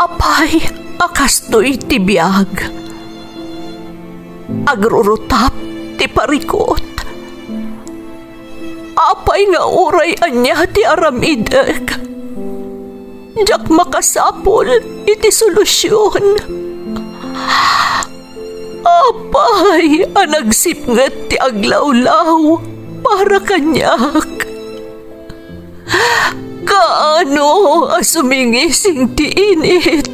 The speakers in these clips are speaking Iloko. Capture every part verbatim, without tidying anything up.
Apay a kastoy ti biag? Agrurutap ti parikut. Apay nga uray ania ti aramidek, diak makasapul iti solusion. Apay a nagsipnget ti aglawlaw para kaniak? Kaano a sumingising ti init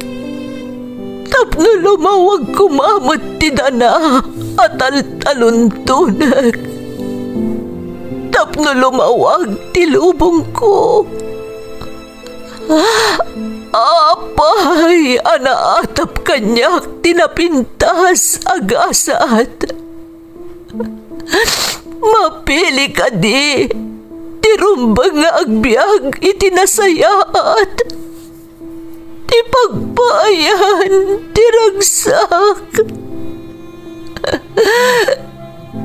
tapno lumawag koma met ti dana a taltaluntonek, tapno lumawag ti lubongko? Apay a naatap kaniak ti napintas a gasat? Mapili kadi ti rumbeng nga agbiag iti nasayaat, ti pagpaayan ti ragsak?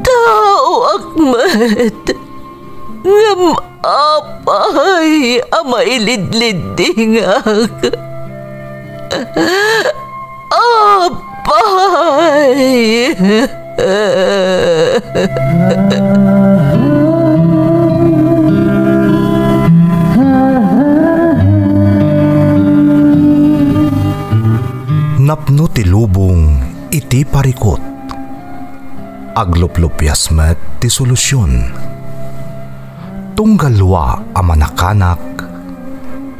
Taoak met, ngem apay a mailidliddingak? Apay! Napno ti lubong iti parikut. Agluplupias met ti solusion. Tunggal lua a manakanak,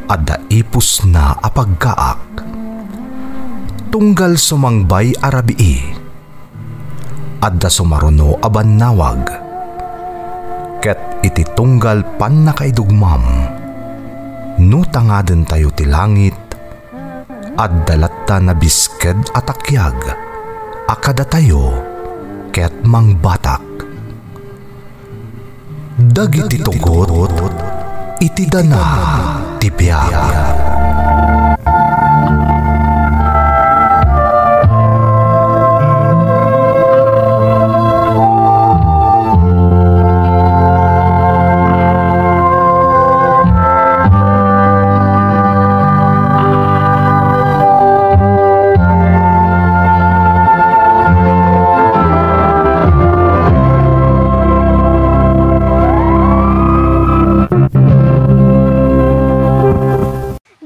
adda ipusna a paggaak. Tunggal sumangbay a rabii, adda sumaruno a bannawag. Ket iti tunggal pannakaidugmam, no tangadentayo ti langit, adda latta nabisked a takiag a kadatayo ket mangbatak. Dagiti tugot iti dana ti biag.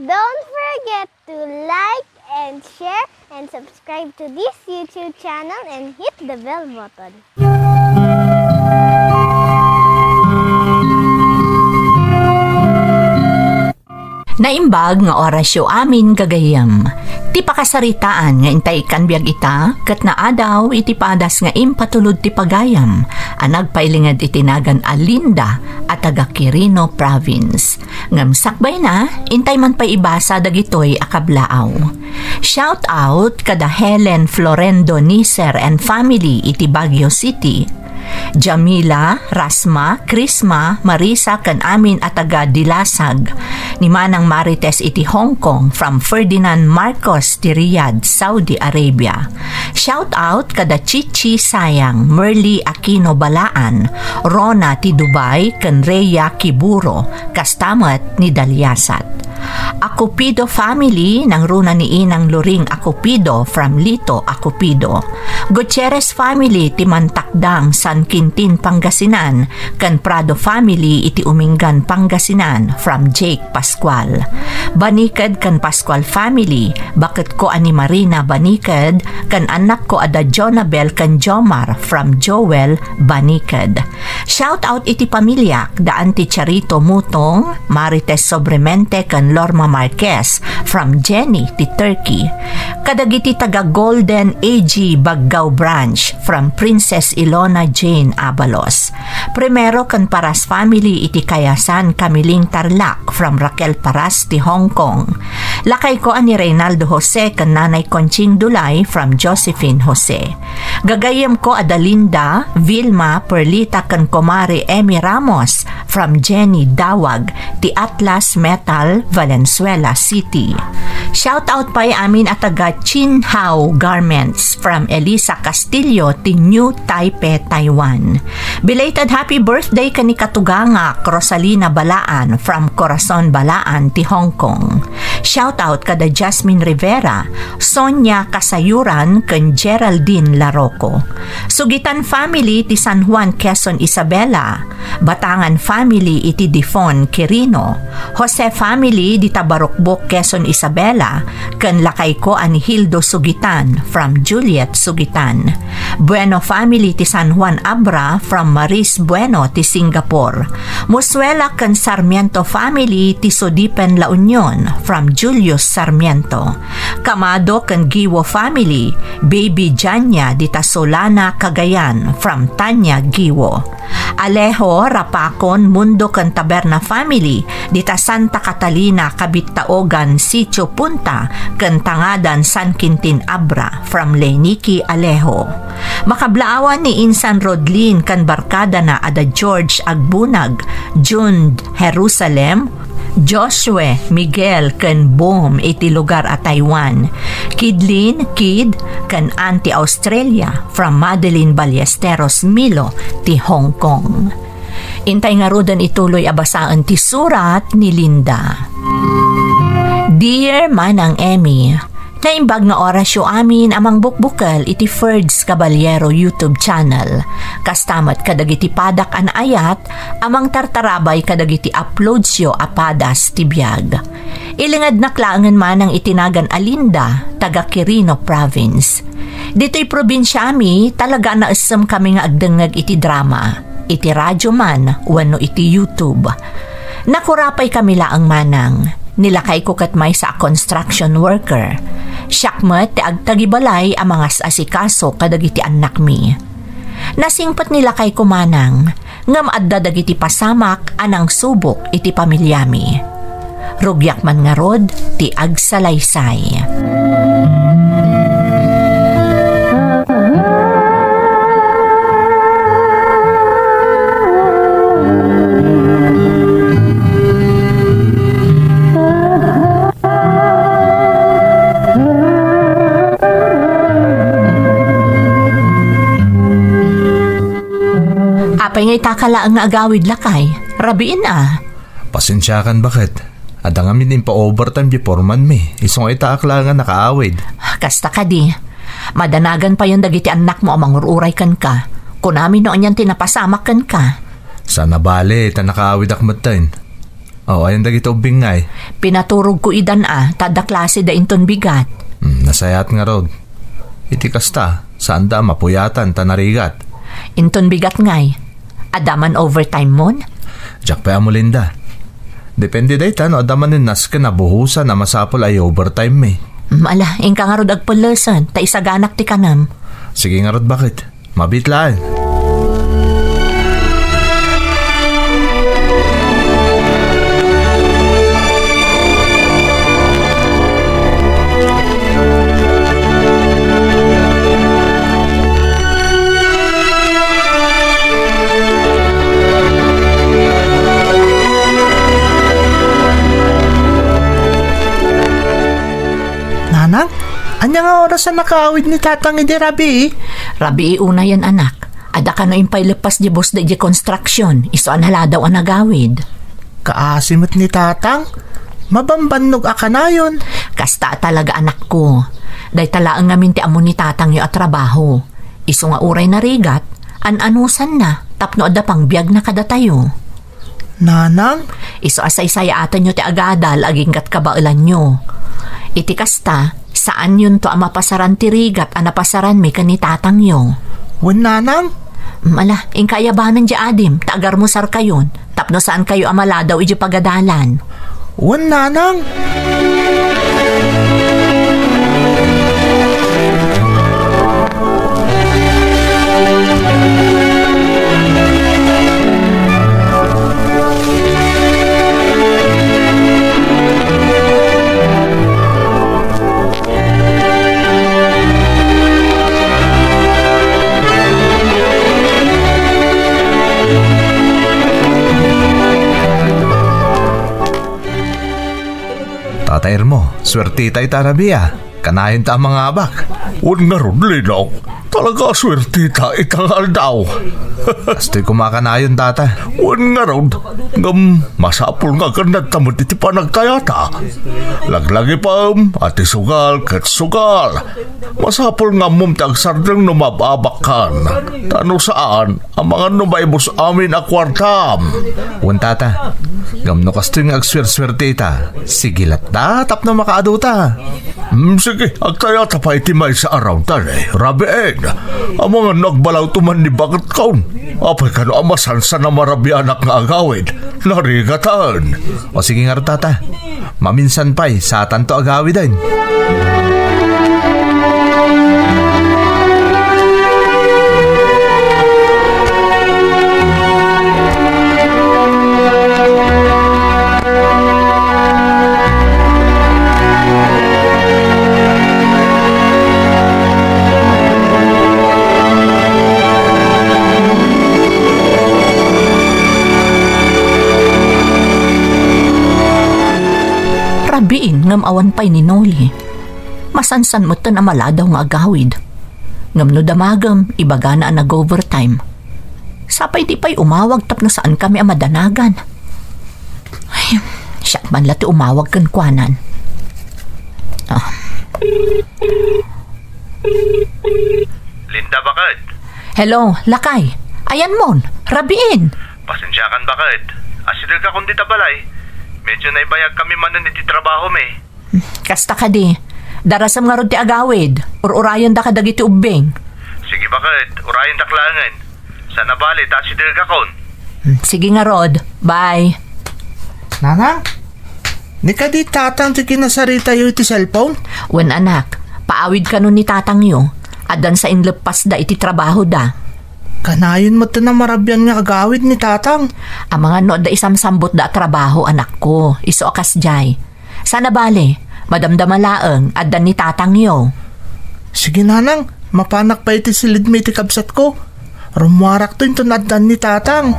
Don't forget to like and share and subscribe to this YouTube channel and hit the bell button. Naimbag nga orasyo amin, gagayyem. Ti pakasaritaan nga intay ikkan biag ita, ket naadaw iti padas nga impatulod ti pagayam a nagpailinged iti nagan a Linda a taga Quirino Province. Ngem sakbayna, intay man pay ibasa dagitoy a kablaaw. Shout out kada Helen Florendo Niser and family iti Baguio City. Jamila, Rasma, Krisma, Marisa, ken amin a taga Dilasag. Ni Manang Marites iti Hong Kong from Ferdinand Marcos ti Riyadh, Saudi Arabia. Shout out kada Chichi Sayang, Merly Aquino Balaan, Rona ti Dubai, ken Rhea Kiburo, kasta met ni Daliasat. Acupido family, nangruna ni Inang Loring Acupido from Lito, Acupido. Gutierrez family ti Mantakdang, San Quintin, Pangasinan, ken Prado family iti Umingan, Pangasinan, from Jake Pascual. Baniked ken Pascual family, baketko a ni Marina Baniked, ken annakko a da Jonabel ken Jomar from Joel Baniked. Shout out iti pamiliak, da Auntie Charito Mutong, Marites Sobremente ken Lorma Marquez from Jenny ti Turkey. Kadagiti taga Golden A G Baggao Branch from Princess Ilona Jane Abalos. Primero ken Paras family iti Kayasan, Camiling, Tarlac from Raquel Paras ti Hong Kong. Lakayko a ni Reynaldo Jose ken Nanay Conching Dulay from Josephine Jose. Gagayyemko a da Linda, Vilma, Perlita ken Kumare Emmy Ramos from Jenny Dawag ti Atlas Metal Valenzuela City. Shout out pay amin a taga Chinhao Garments from Elisa Castillo ti New Taipei, Taiwan. Belated happy birthday ken ni katugangak Rosalina Balaan from Corazon Balaan ti Hong Kong. Shout out kada Jasmine Rivera, Sonia Kasayuran ken Geraldine Laroco. Sugitan family ti San Juan, Quezon, Isabela. Batangan family iti Difon, Quirino. Jose family dita Barukbok, Quezon, Isabela, ken lakayko a ni Hildo Sugitan from Juliet Sugitan. Bueno family ti San Juan, Abra from Maris Bueno ti Singapore. Musuela ken Sarmiento family ti Sudipen, La Union from Julius Sarmiento. Camado ken Guio family, Baby Janya dita Solana, Cagayan from Tanya Guio. Alejo, Rapacon, Mundo ken Taberna family dita Santa Catalina, Cabitaogan, Sitio Punta ken Tangadan, San Quintin, Abra from Leniki Alejo. Makablaawan ni Insan Rodlin ken barkadana a da George Agbunag, June Jerusalem, Joshua, Miguel, ken Boom iti lugar a Taiwan. Kidlin, Kid, ken Ann ti Australia, from Madeline Ballesteros Milo ti Hong Kong. Intay ngaruden ituloy a basaen ti surat ni Linda. Dear Manang Emmy, naimbag nga orasyo amin a mangbukbukel iti Ferds Caballero YouTube channel. Kasta met kadagiti padak a naayat a mangtartarabay kadagiti uploadsyo a padas ti biag. Ilingednak laengen manang iti nagan a Linda, taga Quirino Province. Ditoy probinsiami, talaga a naessemkami nga agdengngeg iti drama, iti radyo man wenno iti YouTube. Nakurapaykami laeng manang. Nilakayko ket maysa a construction worker. Siak met ti agtagibalay a mangas-asikaso kadagiti annakmi. Nasingpet ni lakayko manang, ngem adda dagiti pasamak a nangsubok iti pamiliami. Rugiak man ngarud ti agsalaysay. Apay nga ita ka laeng nga agawid, lakay? Rabiin a. Pasensiakan, baket. Adda ngamin impa-overtime di foreman mi. Isu nga itaak laeng nga nakaawid. Kasta kadi. Madanagan payen dagiti annakmo a mangur-uray kenka. Kunami no anian ti napasamak kenka. Saan a bale, ta nakaawidak metten. O, ayan dagiti ubbing ngay? Pinaturogko idan a, ta adda klase da inton bigat. Hmm, nasayaat ngarud. Iti kasta, saanda a mapuyatan ta narigat. Inton bigat ngay, adda man overtime mon? Diak pay ammo, Linda. Depende dayta no adda manen nasken a buhosan a masapul a i-overtime mi. Hmm, ala, inka ngarud agpellesen, ta isaganak ti kanem. Sige ngarud, baket. Mabiit laeng. Nanang, ania nga oras a nakaawid ni Tatang idi rabii? Rabii unayen, anak. Adda kano impay leppas di boss da idiay construction, isu a naladaw a nagawid. Kaasi met ni Tatang, mabambannog a kanayon. Kasta a talaga, anakko. Dayta laeng ngamin ti ammo ni Tatangyo a trabaho. Isu nga uray narigat, an-anusanna tapno adda pangbiagna kadatayo. Nanang? Isu a saysayaatenyo ti agadal aginggat kabaelanyo. Iti kasta, saanyonto a mapasaran ti rigat a napasaranmi ken ni Tatangyo. Wen, Nanang? Mala, inka ayabanen di adim, ta agarmusarkayon, tapno saankayo a maladaw iti pagadalan. Wen, Nanang? Tairmo, suerteta ita, Rabia. Kanayon ta a mangabak. Wen ngarud, Linong. Talaga a suerteta ita nga aldaw. Kastoy koma kanayon, tata. Wen ngarud, ngem masapul nga agannadta met iti panagtayata. Laglagipem a ti sugal ket sugal. Masapul nga ammom ti agsardeng no maab-abakkan. Ta no saan, amangan no maibus amin a kuartam. Wen, tata, ngem no kastoy nga agsuersuerte ita, sige latta tapno makaadu ta. Hmm, sige, agtayata pay iti maysa a round, tani, Rabiin. Amangan no agbalawto man ni baketkon. Apay kano a masansan a marabianak nga agawid? Narigatan. O sige ngarud, tata. Maminsan pay, satanto agawiden. Rabiin ngem awan pay ni Noli. Masansan metten a maladaw nga agawid. Ngem no damagem, ibagana a nag-overtime. Sapay di pay umawag tapno saan kami a madanagan. Ay, siak man la ti umawag kenkuanan. Ah. Linda, baket? Hello, lakay. Ayanmon, Rabiin. Pasensiakan, baket. Asidegakon dita balay. Medyo naibayag kami manen iti trabaho mi. Kasta kadi, darasem ngarud ti agawid, ur-urayenda kadagiti ubbing. Sige, baket, urayendak laengen. Saan a bale, ta asidegakon. Hmm, sige ngarud, bye. Nanang, ni kadi tatang ti kinasaritayo iti cellphone? Wen, anak, paawid kano ni tatangyo. Addan sa inleppasda iti trabahoda. Kanayon met ti namarabian nga agawid ni tatang. Amangan no adda isamsambutda a trabaho, anakko, isu a kasdiay. Saan a bale, madamdama laeng, addan ni tatangyo. Sige, nanang, mapanak pay iti silidmi iti kabsatko. Rummuarakto inton addan ni tatang.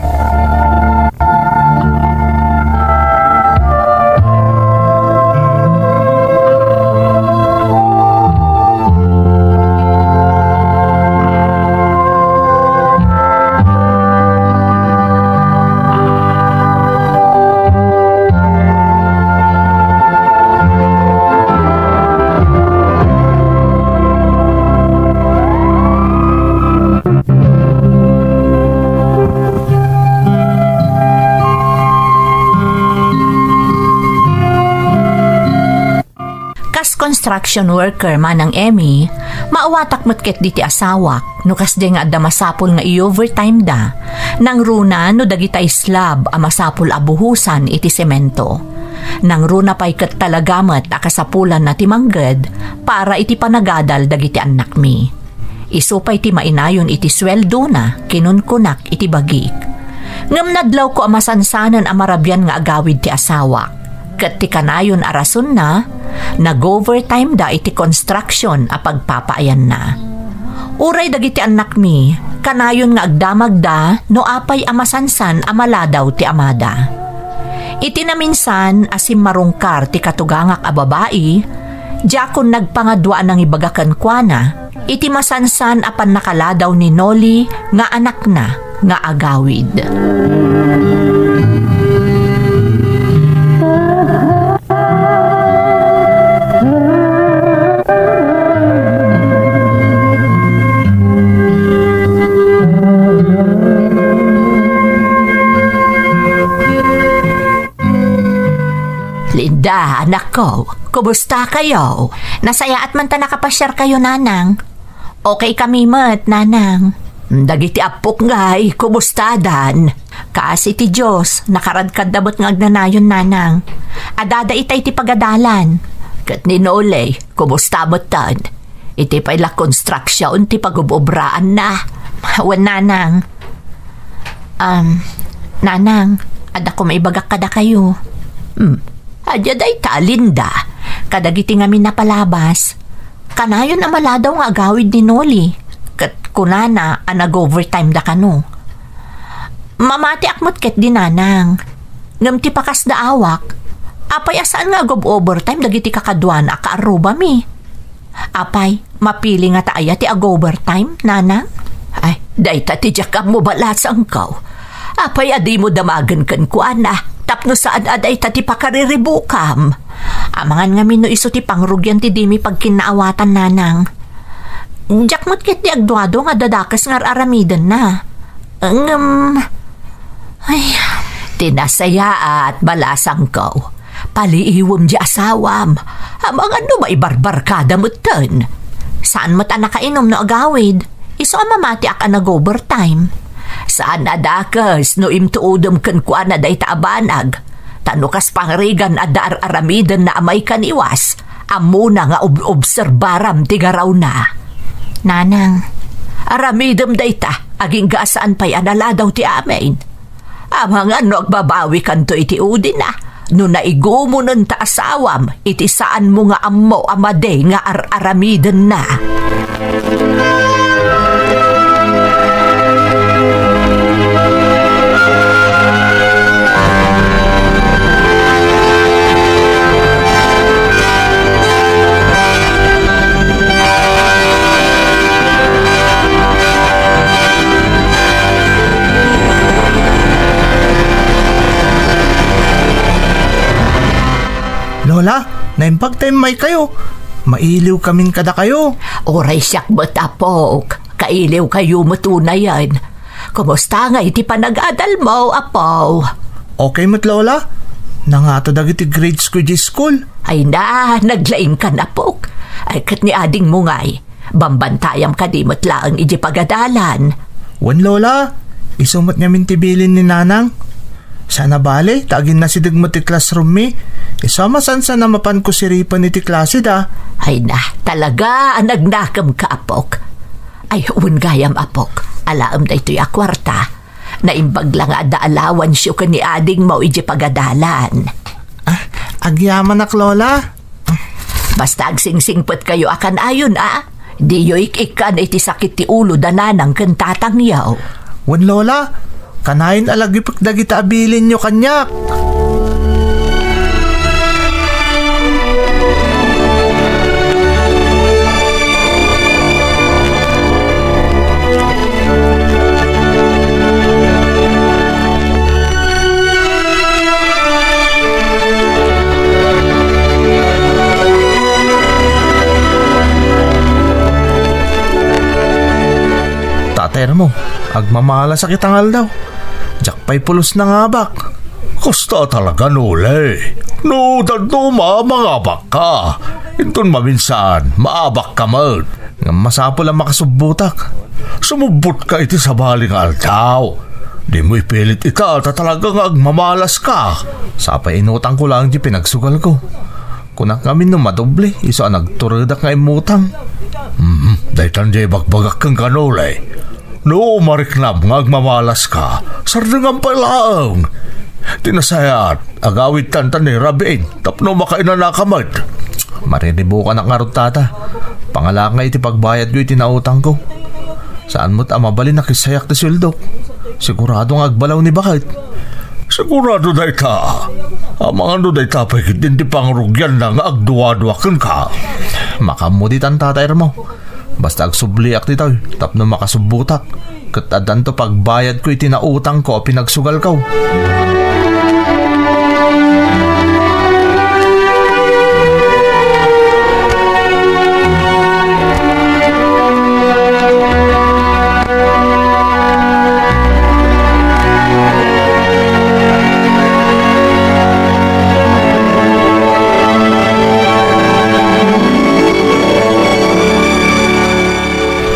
Kas construction worker manang Emmy, maawatak met ket diti asawak no kasdiay nga adda masapul nga i-overtime da, nangruna no dagitay slab a masapul a buhosan iti semento. Nangruna pay ket talaga met a kasapulanna ti mangged para iti panagadal dagiti annakmi. Isu pay ti mainayon iti sueldona, kinunkunak iti bagik. Ngem nadlawko a masansanen a marabian nga agawid ti asawak. Ket ti kanayon a rasonna, nag-overtime da iti construction a pagpapaayanna. Uray dagiti annakmi, kanayon nga agdamagda no apay a masansan a maladaw ti amada. Iti naminsan a simmarungkar ti katugangak a babai, diakon nagpangadua a nangibaga kenkuana iti masansan a pannakaladaw ni Noli nga anakna nga agawid. Linda, anakko, kumusta kayo? Nasayaat man ta nakapasiar kayo, nanang. Okay kami met, nanang. Dagiti appok ngay, kumustadan? Kaasi ti Dios, nakaradkadda met nga agnanayon, nanang. Adada itay ti pagadalan. Ket ni Noli, kumusta metten? Iti pay la construction ti pagub-obraanna. Wen, nanang. Um, nanang, adda ko maibagak kadakayo. Hmm. Adda dayta, Linda. Kadagiti ngamin a palabas, kanayon a maladaw nga agawid ni Noli. Ket kunana a nag-overtime da kano. Mamatiak met ketdi, nanang. Ngem ti pakasdaawak, Apay a saan nga agob-overtime dagiti kakaduana a kaarrubami? Apay, mapili ngata aya ti agob-overtime, nanang? Ay, dayta ti diak ammo, balasangko. Apay a dimo damagen kenkuana, tapno saan a dayta ti pakariribukam? Amangan ngamin no isu ti pangrugian ti dimi pagkinnaawatan, nanang. Diak met ketdi agduadua nga adda dakes nga ar-aramidenna. Ngem, ay, ti nasayaat, balasangko. Paliiwem ti asawam. Amangan no maibarbarkada metten. Saan met a nakainom no agawid. Isu a mamatiak a nag-overtime. Saan a dakes no imtuodem kenkuana dayta a banag. Ta no kas pangrigan adda ar-aramidenna a maikaniwas, ammona nga ob-obserbaram ti garawna. Nanang. Aramidem dayta, agingga a saan pay a naladaw ti amin. Amangan no agbabawikanto iti udina, no naigumonen ta asawam iti saanmo nga ammo a madi nga ar-aramidenna. Lola, naimbag ta immaykayo. Mailiwkamin kadakayo. Uray siak met, apok. Kailiwkayo met unayen. Kumusta ngay ti panagadalmo, apo? Okay met, Lola. Nangata dagiti grades ko idiay school. Ay na, naglaingkan, apok. Ay, ket ni adingmo ngay, bambantayam kadi met laeng idiay pagadalan? Wen, Lola. Isu met ngamin ti bilin ni Nanang. Saan a bale, ta aginnasideg met ti classroom-mi. Isu a masansan a mapanko siripen iti klaseda. Ay na, talaga a nagnakemka, apok. Ay, wen gayam, apok. Alaem daytoy a kuarta. Naimbag la nga adda allowance-yo ken ni adingmo idiay pagadalan. Ah, agyamanak, Lola. Basta agsingsingpetkayo a kan-ayon, a. Diyo ik-ikkan iti sakit ti ulo da nanang ken tatangyo. Wen, Lola, kanayon a lagipek dagita a bilinyo kaniak. Tatay Ramo, agmamalasak ita nga aldaw. Diak pay pulos nangabak. Kasta talaga, Noli. No, dadduma, mangabakka. Inton maminsan, maabakka met. Ngem masapul a makasubbotak. Sumubbotka iti sabali nga aldaw. Dimo ipilit ita ta talaga nga agmamalaska. Sapay inutangko laeng ti pinagsugalko. Kunak ngamin no madoble, isu a nagturedak nga immutang. Mhm, daytan diay bagbagak kenka, Noli. No mariknam nga agmamalaska, sardengam pay laeng. Ti nasayaat, agawidtan ta ni rabiin tapno makainanaka met. Mariribukanak ngarud, Tata. Pangalaak nga iti pagbayadko iti nautangko. Saan met a mabalin a kissayak ti sueldok. Sigurado nga agbalaw ni baket. Sigurado dayta. Amangan no dayta pay ketdi ti pangrugianna nga agduadua kenka. Makaammo ditan, Tata Ermo. Basta agsubliak ditoy tapno makasubbotak, ket addanto pagbayadko iti nautangko a pinagsugalko.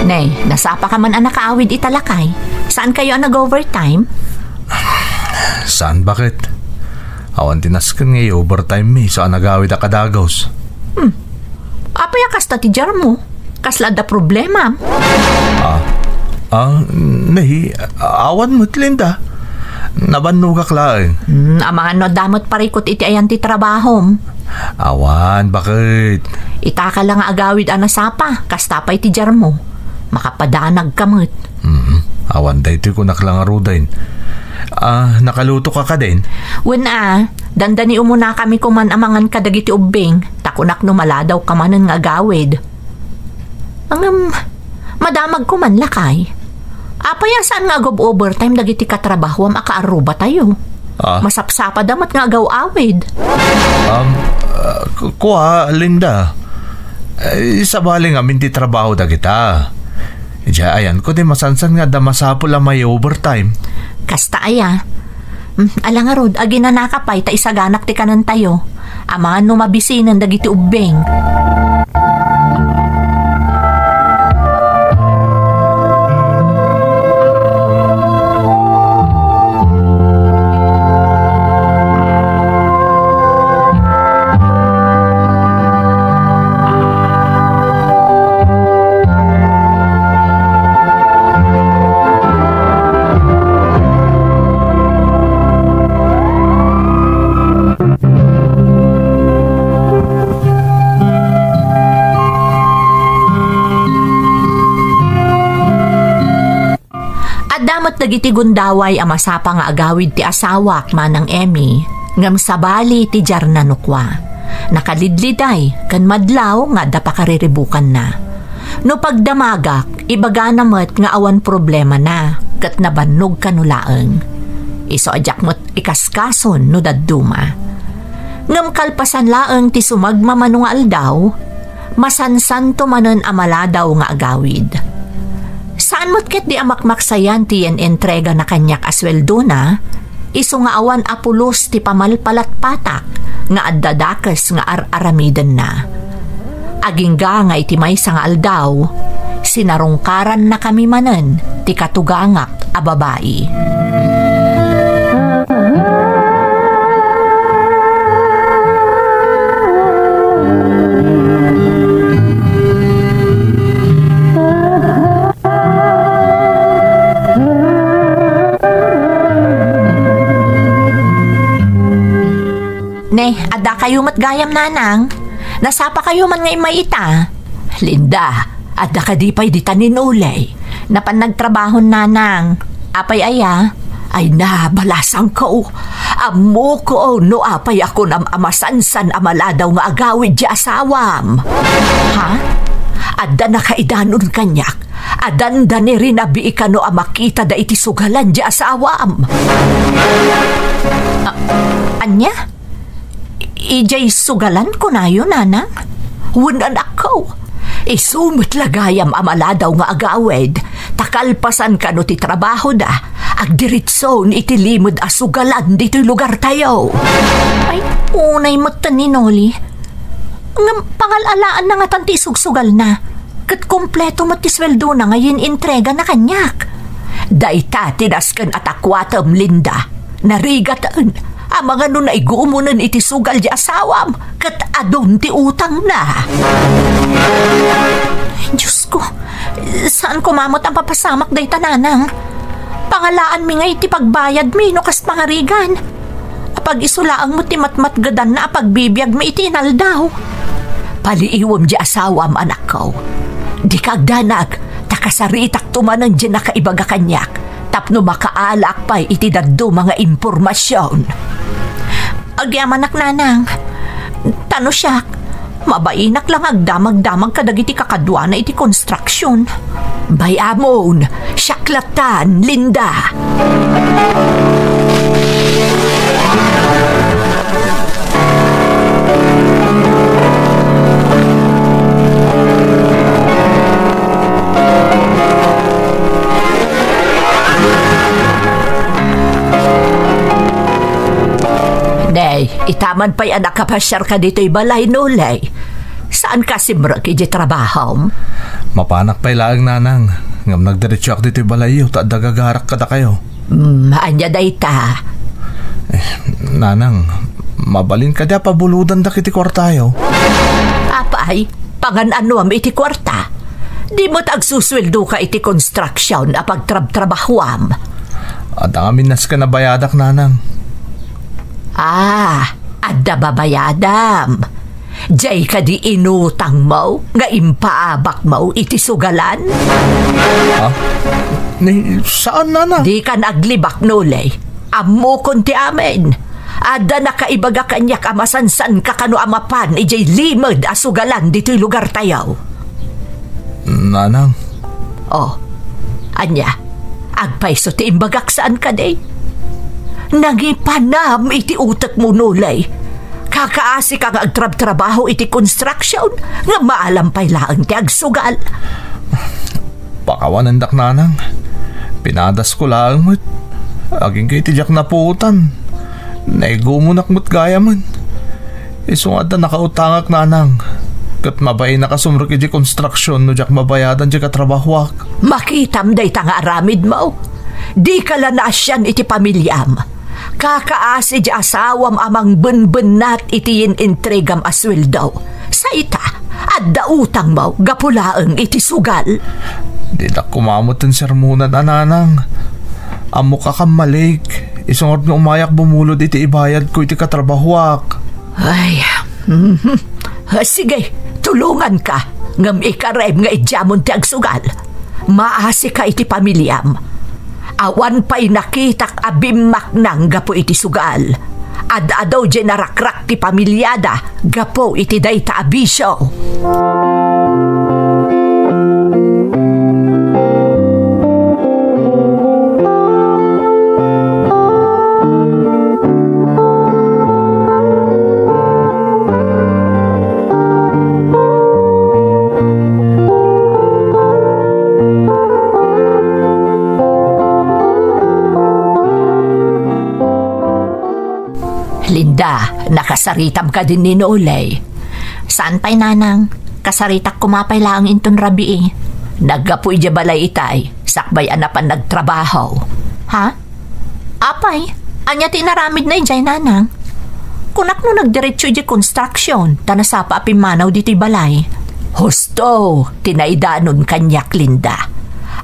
Ne, nasapa ka man a nakaawid ita lakay? Saan kayo a nag-overtime? Saan, baket? Awan ti nasken nga i-overtime mi, sa nagawid a kadagus. Hmm. Apay a kasta ti diarmo? Kasla adda problema? Ah, ah, ne, awan met, Linda. Nabannogak laeng. Hmm, amangan no adda met parikut iti ayan ti trabahom. Awan, baket? Ita ka la nga agawid a nasapa, kasta pay ti diarmo. Makapadanag ka met. Hmm, awan daytoy kunak la ngaruden. Ah, nakaluto ka kadin? Wen a, dandani umunakami koman a mangan kadagiti ubbing, ta kunak no maladaw ka manen nga agawid. Ngem, madamag koman, lakay. Apay a saan nga agub-overtime dagiti katrabahoam a kaarrubatayo? Ah. Masapsapad a met nga agaw-awid. Um, ah, ku-, kua, Linda. Eh, sabali ngamin ti trabaho dagita. Idiay ayanko ti masansan nga adda masapul a may-overtime. Kasta aya. Hmm, ala ngarud, aginanaka pay ta isaganak ti kanentayo. Amangan no mabisinen dagiti ubbing. Adda met dagiti gundaway a masapa nga agawid ti asawak, Manang Emmy, ngem sabali ti diarna no kua. Nakalidliday ken madlaw nga adda pakariribukanna. No pagdamagak, ibagana met nga awan problemana, ket nabannog kano laeng. Isu a diak met ikaskason no dadduma. Ngem kalpasan laeng ti sumagmamano nga aldaw, masansanto manen a maladaw nga agawid. Saan met ketdi a makmaksayan ti inentregana kaniak a sueldona, isu nga awan a pulos ti pamalpalatpatak nga adda dakes nga ar-aramidenna. Agingga nga iti maysa nga aldaw, sinarungkarannakami manen ti katugangak a babai. Ne, adda kayo met gayam, Nanang. Nasapa kayo man nga immay ita. Linda, adda kadi pay dita ni Nolay? Napan nagtrabaho, Nanang. Apay aya? Ay na, balasangko. Ammoko no apay a kunam a masansan a maladaw nga agawid ti asawam. Ha? Adda nakaidanon kaniak a dandani rinabii kano a makitada iti sugalan ti asawam. A-, ania? Idiay sugalan kunayo, Nanang? Wen, anakko. Isu met la gayam a maladaw nga agawid, ta kalpasan kano ti trabahoda, agdiritson iti limed a sugalan ditoy lugartayo. Ay, unay met ni Noli. Ngem pangal-alaanna ngatan ti isugsugalna. Ket kompleto met ti sueldona nga yin-entregana kaniak. Dayta ti nasken a takuatem, Linda. Narigaten, amangan no naigumonen iti sugal ti asawam, ket adun ti utangna. Diosko, saan koma met a mapasamak dayta, Nanang? Pangalaanmi ngay ti pagbayadmi no kas pangarigan. Apag-isu laeng met ti matmatgedanna a pagbibiagmi iti inaldaw. Paliiwem ti asawam, anakko. Dika agdanag, ta kasaritakto manen ti nakaibaga kaniak. Tapno makaalak pay iti dadduma nga impormasion. Agyamanak, Nanang. Ta no siak, mabainak la nga agdamagdamag kadagiti kakaduana iti konstruksion. Bay-amon, siak latan, Linda. Nay, itaman pay a nakapasiarka ditoy balay, Nolay. Saanka simrek iti trabahom? Mapanak pay laeng, Nanang. Ngem nagdiretsoak ditoy balayyo ta adda gagarak kadakayo. Hmm, ania dayta? Eh, Nanang, mabalin kadi a pabulodan dagiti kuartayo? Apay, pangan-anoam iti kuarta? Di met agsusueldoka iti construction a pagtrabtrabahuam? Adda ngamin nasken a bayadak, Nanang. Ah, adda babayadam. Diay kadi inutangmo nga impaabakmo iti sugalan? Ha? Ni, saan, Nanang? Dikan aglibak, Nolay. Ammokon ti amin. Adda nakaibaga kaniak a masansanka kano a mapan idiay limed a sugalan ditoy lugartayo. Nanang. Oh, ania? Agpayso ti imbagak saan kadi? Nangipanam iti utekmo, Noli. Kakaasika nga agtrabtrabaho iti construction, nga maalam pay laeng ti agsugal. Pakawanendak, Nanang. Pinadasko laeng met. Agingga iti diak napuotan, naigumonak met gayamen. Isu nga adda nakautangak, Nanang. Ket mabainak a sumrek idiay konstruksion no diak mabayadan diay katrabahoak. Makitam dayta nga aramidmo. Dika la naasian iti pamiliam. Kakaasi di asawam a mangbenbennat iti yin-intregam a sueldo. Sa ita, adda utangmo gapu laeng iti sugal. Dinak koma met sermonan a, Nanang. Ammok a kammalik, isu ngarud nga umayak bumulod iti ibayadko iti katrabahoak. Ay, mhm. Sige, tulonganka, ngem ikarem nga idiamon ti agsugal. Maasika iti pamiliam. Awan pay nakitak a bimmaknang gapu iti sugal. Ad-adu diay narakrak ti pamiliada gapu iti dayta a bisio. Linda, nakasaritam kadi ni Noli? Saan pay, Nanang. Kasaritak koma pay laeng inton rabii. Naggapu idiay balay itay, sakbay a napan nagtrabaho. Ha? Apay, ania ti inaramidna idiay, Nanang? Kunak no nagdiretso idiay construction, ta nasapa a pimmanaw ditoy balay. Husto ti naidanon kaniak, Linda.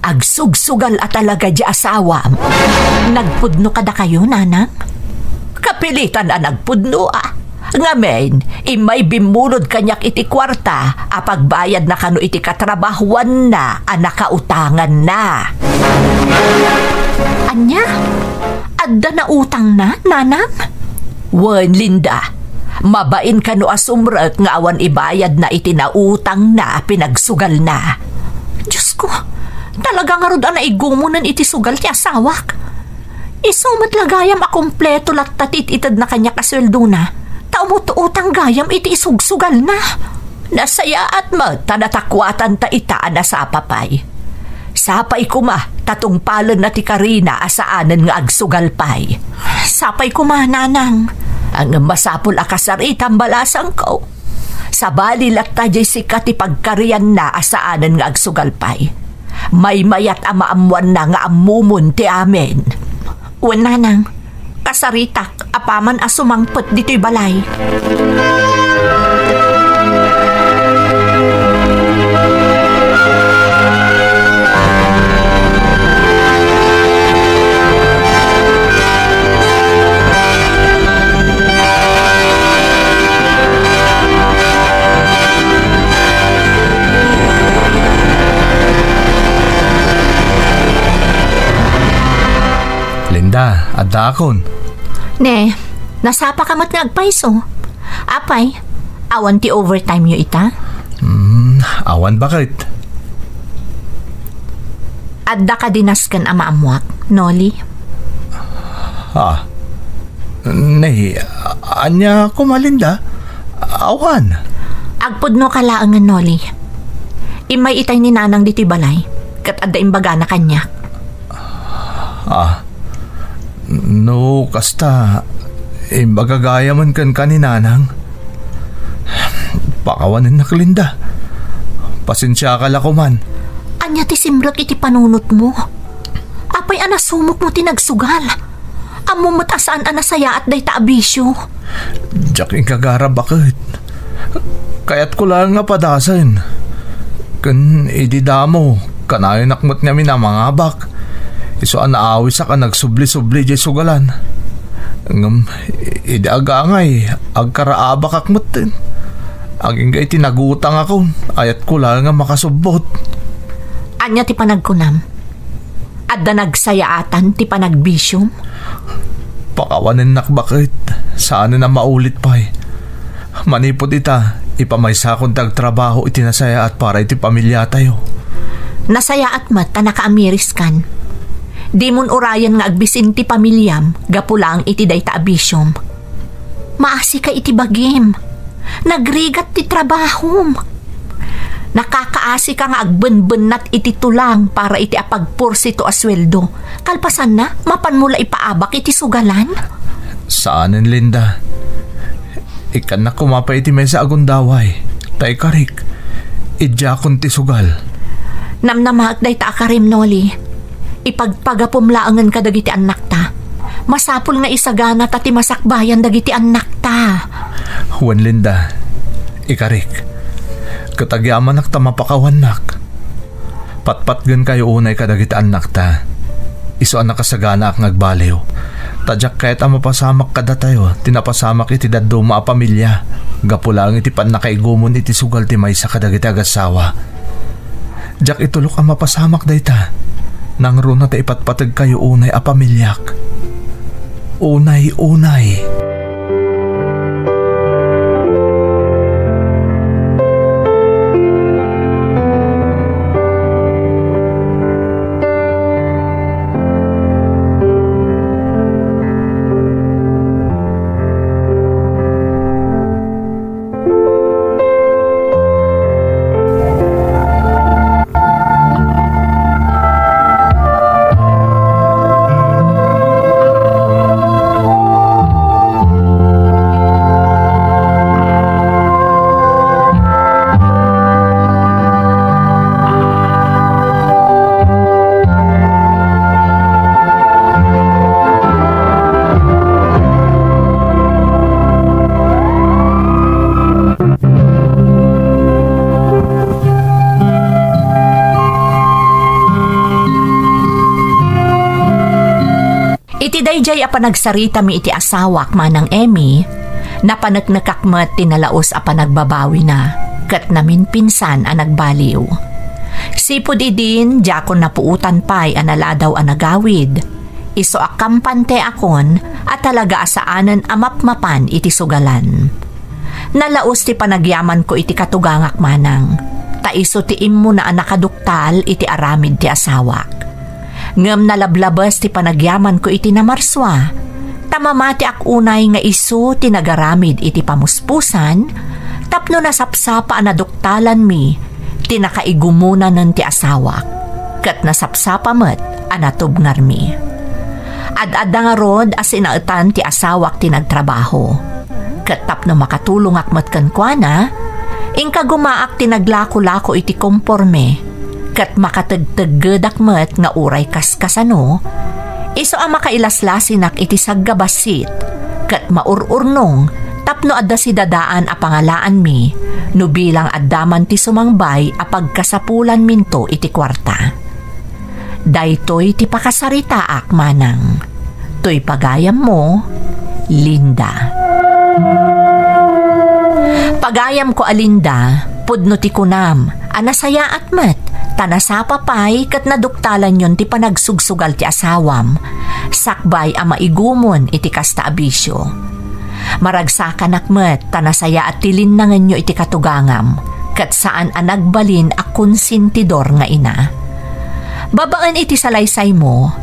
Agsugsugal a talaga di asawam. Nagpudno kadakayo, Nanang? Kapilitan a nagpudno, a. Ngamin, immay bimmulod kaniak iti kuarta a pagbayadna kano iti katrabahuanna a nakautanganna. Ania? Adda nautangna, Nanang? Wen, Linda. Mabain kano a sumrek nga awan ibayadna iti nautangna a pinagsugalna. Diosko, talaga ngarud a naigumonen iti sugal ti asawak. Isu met la gayam a kompleto latta ti it-itedna kaniak a sueldona, ta umut-utang gayam iti isugsugalna. Nasayaat met ta natakuatan ta ita a nasapa pay. Sapay koma ta tungpalenna ti karina a saanen nga agsugal pay. Sapay koma, Nanang. Ngem masapul a kasaritam, balasangko. Sabali latta diay sika ti pagkarianna a saanen nga agsugal pay. Maymayat a maammoanna nga ammomon ti amin. Wen, Nanang, kasaritak apaman a sumangpet ditoy balay. Linda, addaakon. Ne, nasapa ka met nga agpayso. Apay, awan ti overtime yo ita? Hmm, awan baket. Adda ka dinasken a maammuak, Noli? Ah, ne, ania koma, Linda? Awan. Agpudno ka laengen, Noli. Immay itay ni Nanang ditoy balay, ket adda imbagana kaniak. Ah, no kasta, imbaga gayamen kenka ni Nanang. Pakawanennak, Linda. Pasensiaka la koman. Ania ti simrek iti panunotmo? Apay a nasumokmo ti nagsugal? Ammom met a saan a nasayaat dayta a bisio. Diak inkagarab a ket. Kayatko laeng nga padasen. Ken idi damo, kanayonak met ngamin a mangabak. Isu a naawisak a nagsubli-subli diay sugalan. Ngem idi agangay, agkaraabakak metten. Agingga iti nagutangakon, ayatko laeng nga makasubbot. Ania ti panagkunam? Adda nagsayaatan ti panagbisiom? Pakawanennak baket, saanen a maulit pay. Manipud ita, ipamaysakon ti agtrabaho iti nasayaat para iti pamiliatayo. Nasayaat met ta nakaamiriskan. Dimon urayen nga agbisin ti pamiliam gapu laeng iti dayta a bisiom. Maasika iti bagim. Nagrigat ti trabahom. Nakakaasika nga agbenbennat iti tulang para iti apagporsiento a sueldo. Kalpasanna, mapanmo la ipaabak iti sugalan? Saanen, Linda. Ikkannak koma pay iti maysa a gundaway. Ta ikarik, idiakon ti sugal. Namnamaek dayta a karim, Noli. Ipagpagapom laengen kadagiti annakta. Masapul nga isaganata ti masakbayan dagiti annakta. Wen, Linda, ikarik. Ket agyamanak ta mapakawannak. Patpatgenkayo unay kadagiti annakta. Isu a nakasaganaak nga agbaliw. Ta diak kayat a mapasamak kadatayo ti napasamak iti dadduma a pamilia gapu laeng iti pannakaigumon iti sugal ti maysa kadagiti agassawa. Diak itulok a mapasamak dayta. Nangruna ta ipatpategkayo unay a pamiliak. Unay, unay. Iti daydiay a panagsaritami iti asawak, Manang Emmy, napaneknekak met ti nalaus a panagbabawina ket naminpinsan a nagbaliw. Sipud idin, diakon napuotan pay a naladaw a nagawid. Isu a kampanteakon a talaga a saanen a mapmapan iti sugalan. Nalaus ti panagyamanko iti katugangak, Manang, ta isu ti immuna a nakaduktal iti aramid ti asawak. Ngem nalablabes ti panagyamanko iti namarsua, ta mamatiak unay nga isu ti nagaramid iti pamuspusan tapno nasapsapa a naduktalanmi ti nakaigumunanen ti asawak, ket nasapsapa met a natubngarmi. Ad-adda ngarud a sinaetan ti asawak ti nagtrabaho, ket tapno makatulongak met kenkuana, inkagumaak ti naglakolako iti komporme, ket makategteggedak met nga uray kaskasano, isu a makailaslasinak iti saggabassit, ket maur-urnong tapno adda sidadaan a pangalaanmi no bilang adda man ti sumangbay a pagkasapulanminto iti kuarta. Daytoy ti pakasaritaak, Manang. Toy pagayammo, Linda. Pagayamko a Linda, pudno ti kunam a nasayaat met, ta nasapa pay ket naduktalanyon ti panagsugsugal ti asawam, sakbay a maigumon iti kasta a bisio. Maragsakanak met ta nasayaat ti linnangenyo iti katugangam, ket saan a nagbalin a konsentidor nga ina. Babaen iti salaysaymo,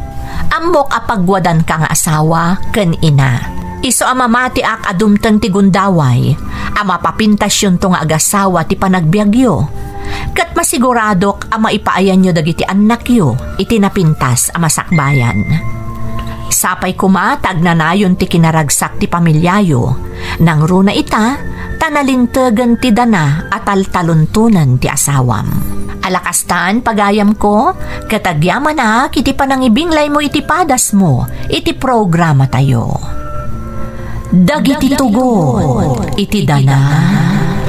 ammok a pagwadanka nga asawa ken ina. Isu a mamatiak a dumteng ti gundaway a mapapintasyonto nga agasawa ti panagbiagyo, ket masiguradok a maipaayanyo dagiti annakyo iti napintas a masakbayan. Sapay koma ta agnanayon ti kinaragsak ti pamiliayo, nangruna ita, ta nalintegen ti dana a taltalontonen ti asawam. Ala kastan, pagayamko, ket agyamanak iti panangibinglaymo iti padasmo iti programatayo. Dagiti tugot iti dana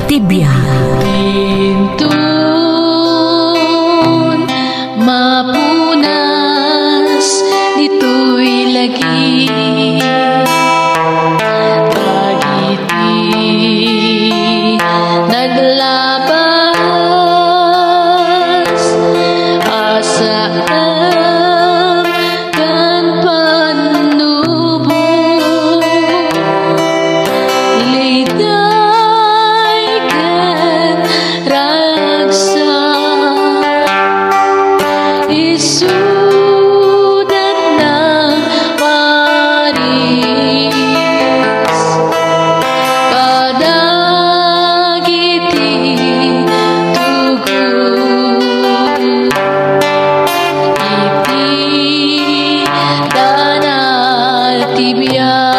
ti biag. Inton mapunas ditoy lagi, dagiti naglabas a saan ken pannubo. Dayken ragsak, isudat na paris kadagiti tugot iti danal ti biag.